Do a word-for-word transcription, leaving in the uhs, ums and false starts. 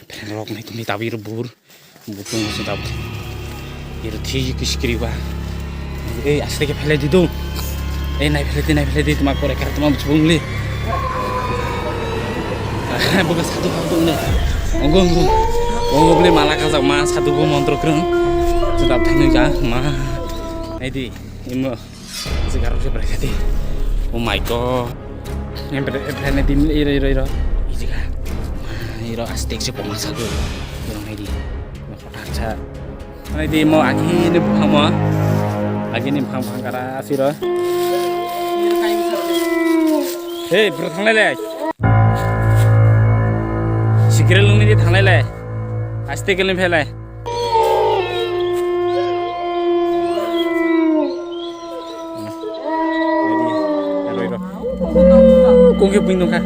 Phereng rok nai tongni tabwi rw bur. Butung se tab. Iro thi kiskri ba. Ei, aste khe phelai di do. Ei, nai phelai di, nai phelai di, tuma kore kar tuma bchung li. Buka sadu ha do ne. Ongo, ongo. Ongo bole mala kajak ma sadu bo montro krung. Se tab thani ja ma. Nai di, imo. Jigar rok se brai khati. Oh my God. Em brai, em brai na din iro, iro, iro. Ijiga. Iro astek se poma sago. Iro nai di. Kothar sa. Nai di mo agi ni buphang mo. Agi ni buphang buphang kara asiro. Hei, bro, thanglai lai. Sigaret lungni di thanglai lai. Aste kelin phelai. Kungke buino ka.